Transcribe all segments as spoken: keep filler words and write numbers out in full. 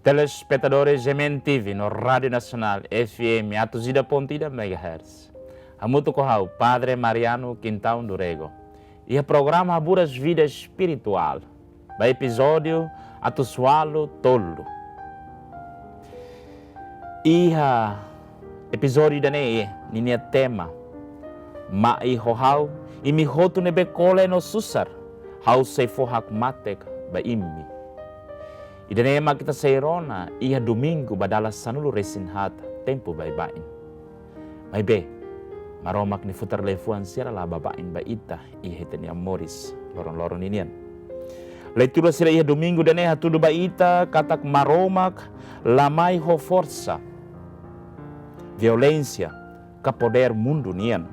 Telespetadores M N T V no Rádiu Nasionál F M atus ida pontu ida megahertz. Hamutuk ho ha'u, Padre Mariano Quintão do Rego. Iha programa Haburas Vida Espirituál, ba epizódiu atus ualu tolu. Iha epizódiu ida-ne'e ninia tema: Mai ho ha'u, imi hotu ne'ebé kole no susar, ha'u sei fó hakmatek ba imi. Ida-ne'e mak ita sei rona iha domingu ba dala sanulu-resin-haat tempu baibain. Maibé, Maromak nia futar liafuan sira la baibain ba ita iha ita-nia moris loron-loron ninian. Leitura sira iha domingu ida-ne'e hatudu ba ita katak Maromak la mai ho forsa, violénsia, ka podér mundu nian.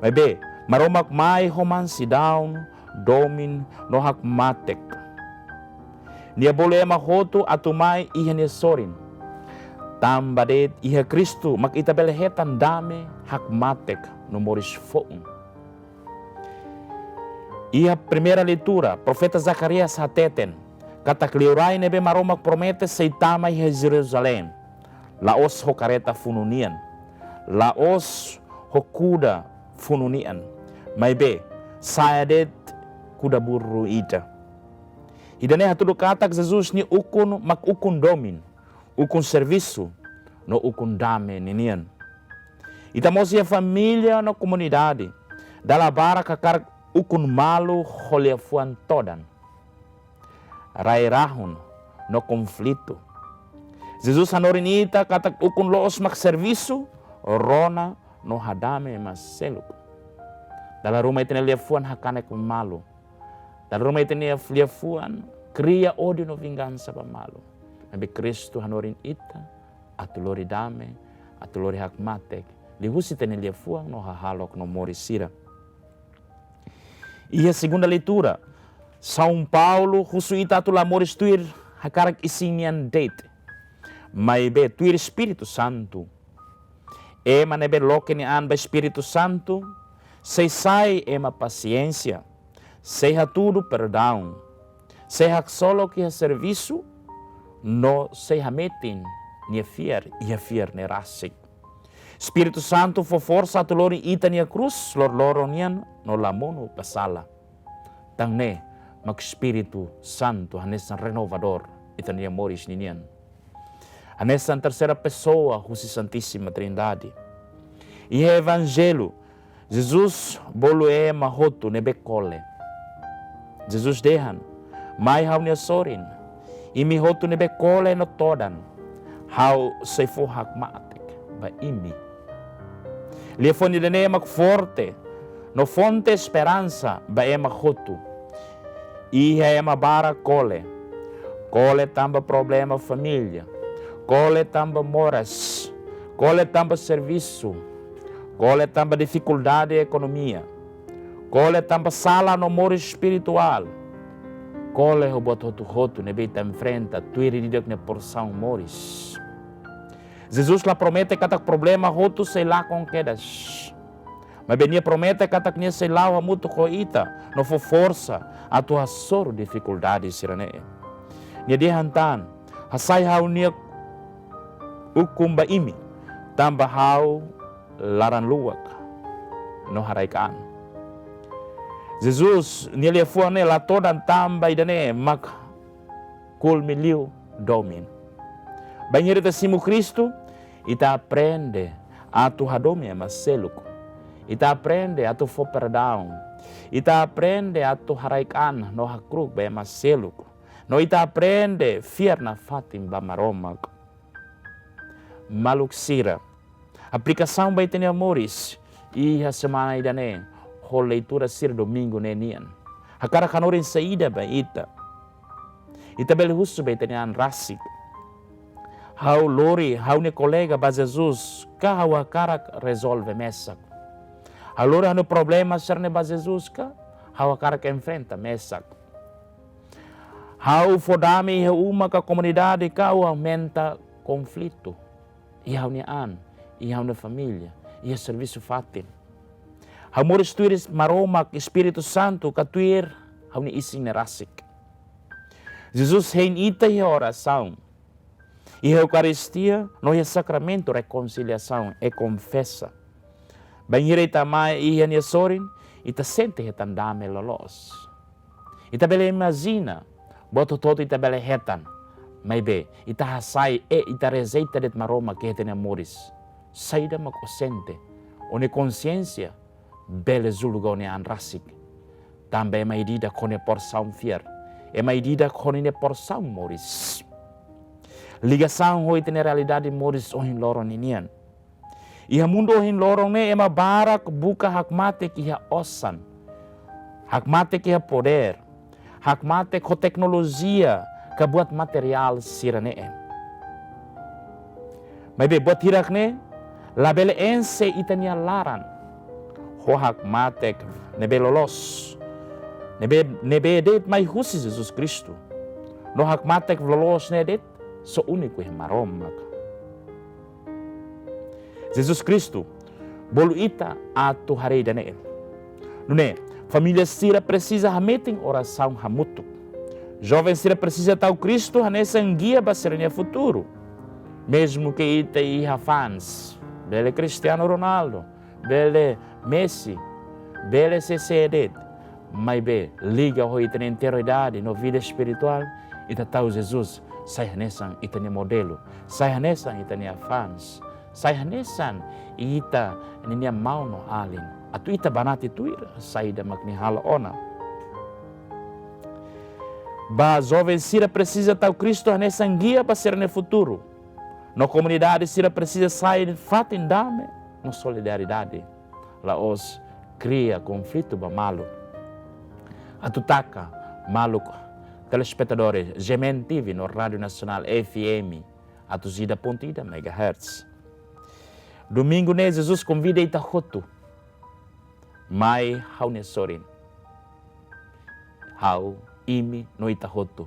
Maibé, Maromak mai ho mansidaun, domin no hakmatek. Nia bolu ema hotu atu mai iha nia sorin. Tanba de'it iha Kristu mak ita bele hetan dame, hakmatek no moris foun. Iha primeira leitura, profeta Zacarias hateten katak Liurai ne'ebé Maromak promete sei tama iha Jerusalém, la'ós ho karreta funu nian, la'ós ho kuda funu nian, maibé sa'e de'it kuda-burru ida. Ida-ne'e hatudu katak Jesus nia ukun mak ukun domin, ukun servisu no ukun dame ninian. Ita mós iha família no komunidade, dala barak hakarak ukun malu ho liafuan todan, rai-rahun no konflitu. Jesus hanorin ita katak ukun loos mak servisu, rona no hadame ema seluk. Dala ruma ita-nia liafuan hakanek malu. Dala ruma ita-nia liafuan kria ódiu no vingansa ba malu. Maibé Kristu hanorin ita atu lori dame, atu lori hakmatek liuhusi ita-nia liafuan no hahalok no moris sira. Iha segunda leitura, São Paulo husu ita atu la moris tuir hakarak isin nian de'it, maibé tuir Espíritu Santu. Ema ne'ebé loke nia an ba Espíritu Santu, sei sai ema pasiénsia, sei hatudu perdaun, sei haksolok iha servisu, no sei hametin nia fiar iha fiar ne'e rasik. Espíritu Santu fó forsa atu lori ita-nia krús loron-loron nian no la monu ba sala. Tan ne'e mak Espíritu Santu hanesan renovadór ita-nia moris ninian. Hanesan terseira pesoa husi Santísima Trindade. Iha Evanjellu, Jesus bolu ema hotu ne'ebé kole. Jesus dehan: Mai ha'u-nia sorin, imi hotu ne'ebé kole no todan, ha'u sei fó hakmatek ba imi. Liafuan ida-ne'e mak forte no fonte esperansa ba ema hotu. Iha ema barak kole. Kole tanba problema família. Kole tanba moras. Kole tanba servisu. Kole tanba difikuldade ekonomia. Kole tanba sala no moris espirituál. Kole ho buat hotu-hotu ne'ebé ita enfrenta tuir ida-idak nia porsaun moris. Jesus la promete katak problema hotu sei lakon kedas. Maibé nia promete katak nia sei la'o hamutuk ho ita no fó forsa atu hasoru difikuldade sira-ne'e. Nia dehan tan: Hasai ha'u-nia ukun ba imi, tanba ha'u laran-luak no haraik-an. Jesus nia liafuan ne'e la todan tanba ida-ne'e mak kulmi liu domin. Bainhira ita simu Kristu, ita aprende atu hadomi ema seluk. Ita aprende atu fó perdaun. Ita aprende atu haraik-an no hakru'uk ba ema seluk. No ita aprende fiar nafatin ba Maromak. Maluk sira, aplikasaun ba ita-nia moris iha semana ida-ne'e, ho leitura sira domingu ne'e nian, hakarak hanorin saida ba ita? Ita bele husu ba ita-nia an rasik: Ha'u lori ha'u-nia kolega ba Jesus, ka ha'u hakarak rezolve mesak? Ha'u lori ha'u-nia problema sira-ne'e ba Jesus, ka ha'u hakarak enfrenta mesak? Ha'u fó dame iha uma ka komunidade, ka ha'u aumenta konflitu iha ha'u-nia an, iha ha'u-nia família, iha servisu fatin? Ha'u moris tuir Maromak Espíritu Santu ka tuir ha'u-nia isin ne'e rasik? Jesus hein ita iha orasaun. Iha Eukaristia no iha sakramentu rekonsiliasaun, e konfesa. Bainhira ita mai iha nia sorin, ita sente hetan dame loloos. Ita bele imajina, buat hotu-hotu ita bele hetan. Maibé, ita hasai, e ita rejeita de'it Maromak iha ita-nia moris. Saida mak ó sente, ó-nia konsiénsia bele julga ó-nia an rasik. Tanba ema ida-idak ho nia porsaun fiar. Ema ida-idak ho nia porsaun moris. Ligasaun ho ita-nia realidade moris ohin loron ninian. Iha mundu ohin loron ne'e ema barak buka hakmatek iha osan. Hakmatek iha podér. Hakmatek ho teknolojia ka buat materiál sira-ne'e. Maibé buat hirak-ne'e labele enxe ita-nia laran ho hakmatek ne'ebé loloos. Ne'ebé, ne'ebé de'it mai husi Jesus Kristu. No hakmatek loloos ne'e de'it só úniku iha Maromak. Jesus Kristu bolu ita atu haree ida-ne'e. Nune'e, família sira presiza hametin orasaun hamutuk. Joven sira presiza tau Kristu hanesan gia ba sira-nia futuru. Mezmu ke ita iha fans, bele Cristiano Ronaldo, bele Messi, bele C C de'it, maibé liga ho ita-nia integridade no vida espirituál, ita tau Jesus sai hanesan ita-nia modelu, sai hanesan ita-nia fans, sai hanesan ita ninia maun no alin. Atu ita banati tuir saida mak nia halo ona. Ba joven sira presiza tau Kristu hanesan gia ba sira-nia futuru. No komunidade sira presiza sai fatin dame no solidariedade. La'ós kria konflitu ba malu. Atu taka maluk telespetadores G M N T V no Rádio Nasionál F M atus ida pontu ida megahertz. Domingu ne'e Jesus konvida ita hotu. Mai ha'u-nia sorin. Ha'u, imi, no ita hotu.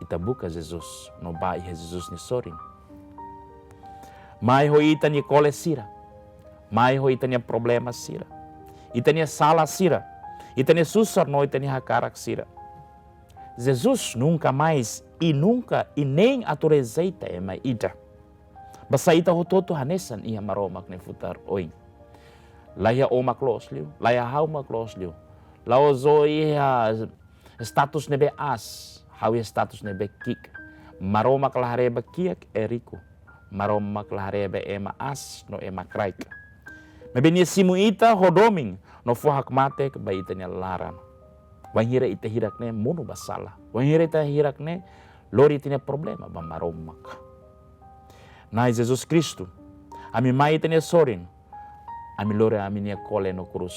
Ita buka Jesus, no bá iha Jesus nia sorin. Mai ho ita-nia kole sira. Mai ho ita-nia problema sira. Ita-nia sala sira. Ita-nia susar no ita-nia hakarak sira. Jesus nunka mais, i nunka, i nein atu rejeita ema ida. Basá ita hotu-hotu hanesan iha Maromak nia futar oin. La iha ó mak loos liu, la iha ha'u mak loos liu. La'ós ó iha status ne'ebé aas, ha'u iha status ne'ebé ki'ik. Maromak la haree ba kiak e riku. Maromak la haree ba ema aas no ema kraik. Maibé nia simu ita ho domin no fó hakmatek ba ita-nia laran. Wainhira ita hirak-ne'e monu ba sala. Wainhira ita hirak-ne'e lori ita-nia problema ba Maromak. Na'i Jesus Kristu, ami mai ita-nia sorin, ami lori ami-nia kole no krús.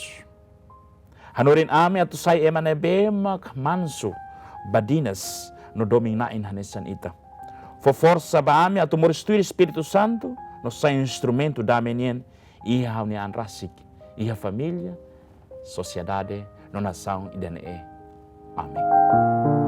Hanorin ami atu sai ema ne'ebé mak mansu, badinas, no domin-na'in hanesan ita. Fó forsa ba ami atu moris tuir Espíritu Santu, no sai instrumentu dame nian, iha ha'u-nia an rasik, iha família, sosiedade, no nasaun ida-ne'e. Amen.